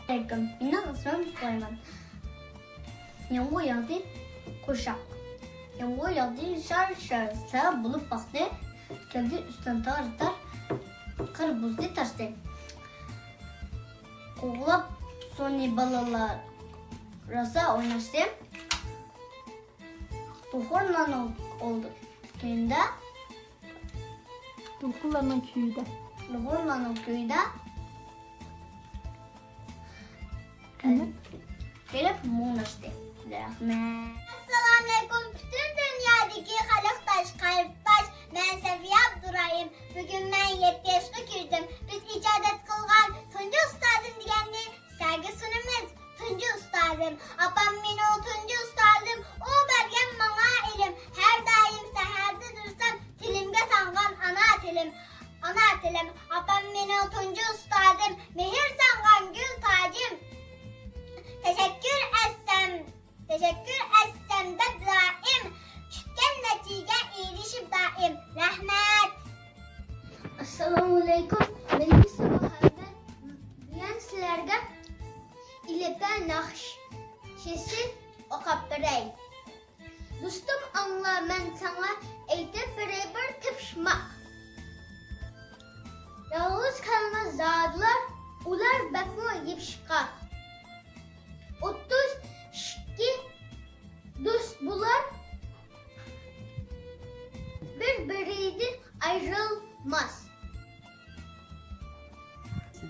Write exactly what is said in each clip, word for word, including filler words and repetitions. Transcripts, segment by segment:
ئەلەيكۇم، مېنىڭ ئىسمىم سۇلايمان. يامغۇر ياغدى، قۇرشاق. يامغۇر ياغدى، شار-شار، سەۋەب بولۇپ باقتى. كەلدى ئۈستۈن تار-تار، قار بۇزدى تاشتى. قوغلاپ سۇنى بالىلار راسا ئويناشتى. دولقۇنلارنىڭ ئولدۇ-، كۆيۈندە. دولقۇنلارنىڭ كۆيىدە. دولقۇنلارنىڭ كۆيىدە. كېلىپ مۇڭداشتى. رەھمەت. ئەسسالامۇئەلەيكۇم، پۈتۈن دۇنيادىكى خەلقداش، قەلبداش. مەن سەفىيە ئابدۇراھىم. بۈگۈن مەن يەتتە ياشقا كىردىم. بىز ئىجادىيەت قىلغان تۇنجى ئۇستازىم دېگەننى سىلەرگە سۇنىمىز. تۇنجى ئۇستازىم، ئاپام مېنىڭ تۇنجى ئۇستازىم. ئۇ بەرگەن ماڭا ئىلىم. ھەر دائىم سەھەردە تۇرسام، تىلىمگە سانغان ئانا تىلىم. ئانا تىلىم، ئاپام مېنىڭ تۇنجى ئۇستازىم، مېھىر سانغان گۈل تاجىم. تەشەككۈر ئەتسەم، تەشەككۈر ئەتسەم دەپ دائىم، كۈتكەن نەتىجىگە ئېرىشىپ دائىم. رەھمەت. ئەسسالامۇئەلەيكۇم، مېنىڭ ئىسمىم مۇھەممەد. بۈگۈن سىلەرگە ئېلىپبە ناخشىسى ئوقۇپ بېرەي. دوستۇم، ئاڭلا، مەن ساڭا ئېيتىپ بېرەي بىر تېپىشماق. يالغۇز قالما زادىلار، ئۇلار بەكمۇ يېپىشقاق. ئوتتۇز ئىككى دوست بۇلار، بىر-بىرىدىن ئايرىلماس.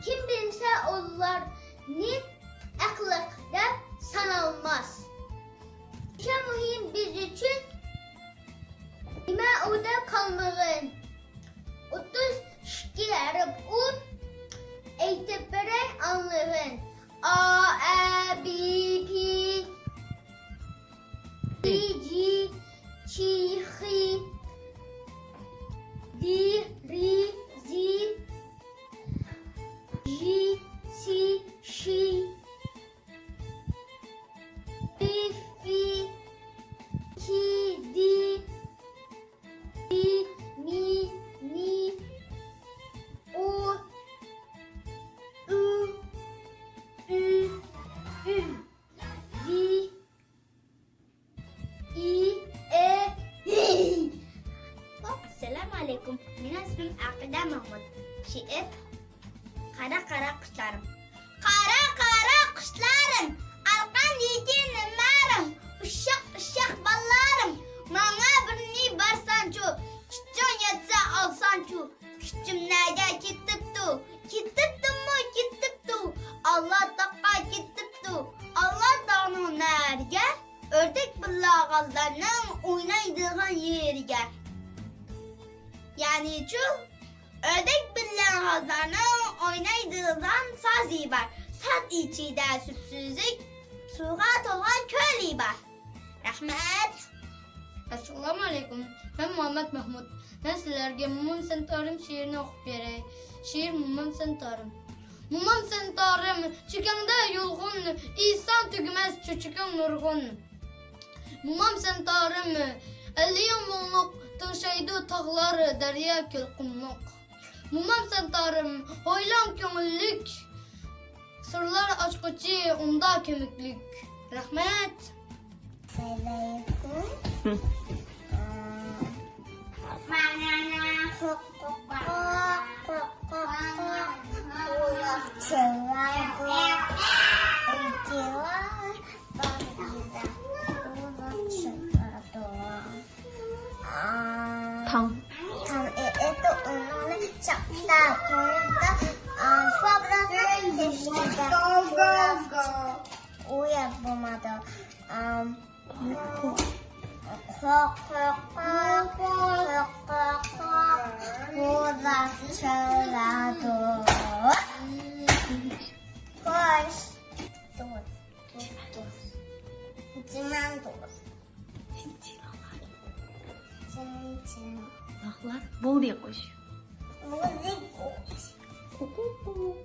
كىم بىلسە ئۇلارنى ئەخلەق دەپ سانالماس. نېمە مۇھىم بىز ئۈچۈن، نېمە ئۇ دەپ قالمىغىن. ئوتتۇز ئىككى ھەرپ ئۇ، ئېيتىپ بېرەي ئاڭلىغىن. ئا، ئە، بى، پى، دى، جى، چى، خى، دى، رى، زى، ژى، سى، شى، پى، فى، كى، دى، دى، مى، نى، ئۇ، ئۈ، ئۈ، ئۈ، ۋى، ئى، ئې، ھى. ئەسسالامۇئەلەيكۇم، مېنىڭ ئىسمىم ئەقىدە مەھمۇت. شېئىر. قارا، قارا قۇشلارىم. قارا، قارا قۇشلارىم، ئارقامدىكى نېمىلىرىڭ؟ ئۇششاق، ئۇششاق بالىلارىم، ماڭا بىرنى بەرسەڭچۇ، كۈچۈڭ يەتسە ئالساڭچۇ. كۈچۈم نەگە كېتىپتۇ؟ كېتىپتۇمۇ كېتىپتۇ، ئاللا تاغقا كېتىپتۇ. ئاللا تاغنىڭ نەرىگە؟ ئۆردەك بىللە غازلارنىڭ ئوينايدىغان يېرىگە. يەنىچۇ، ئۆردەك بىللە غازلارنىڭ ئوينايدىغان سازى بار. ساز ئىچىدە سۈپسۈزۈك سۇغا تولغان كۆلى بار. رەھمەت. ئەسسالامۇئەلەيكۇم. مەن مۇھەممەد مەھمۇت. مەن سىلەرگە مومام سەن تارىم شېئىرىنى ئوقۇپ بېرەي. شېئىر مومام سەن تارىم. مومام سەن تارىم، چېكەڭدە يۇلغۇن، ئېيتساڭ تۈگىمەس چۆچىكىڭ نۇرغۇن. مومام سەن تارىم، ئەللىيىڭ مۇڭلۇق، تىڭشايدۇ تاغلار، دەريا، كۆل، قۇملۇق. مومام سەن تارىم، ھويلاڭ كۆڭۈللۈك، سىرلار ئاچقۇچى ئۇندا كۆمۈكلۈك. رەھمەت. ئەلەيكۇم. تاڭ. تاڭ ئېتىپ ئۇنىڭنى چاقتا قويۇپتۇ. ئۇ يەپ بولمايدۇ. قوق، قوق، قوق، قوق، قوق، قوق، غوزا چىللايدۇ. خوش. دوست، دوست، دوست. جىمەن دوست. جىمەن، جىمەن. باغلار. بولدى، قوش. بولدى، قوش. قوقۇ، قوق.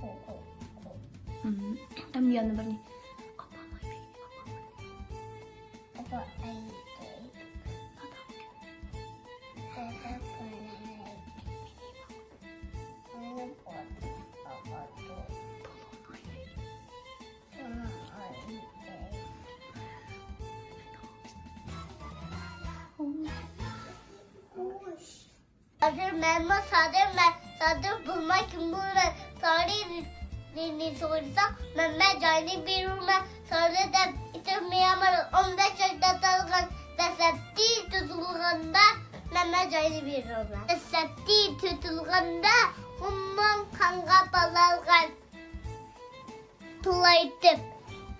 قوقۇ، قوق. ئەمدى يەنە بىرنى. ئاپا ئەيدى. دادا كۆرەي. دادا كۆرەي. مېنى بولدى، بولدى. ھازىر مەنمۇ سادىر، مەن سادىر بولماي كىم بولىمەن؟ سارى نېنى سورىسا، مەن، مەن جاينى بېرىمەن. سارى دەپ ئېتىپ مېڭەمەن. ئون بەش ياشتا تالغان دەسلەپتى تۇتۇلغاندا، مەن، مەن جاينى بېرىمەن. دەسلەپتى تۇتۇلغاندا، ئومۇم قانغا پالالغان. تۇلايتىپ،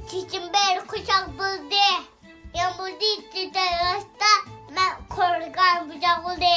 چېچىم بىر قوشاق بولدى. يامغۇردى تۈتەلەشتە، مەن قورغان بۇجاق بولدى.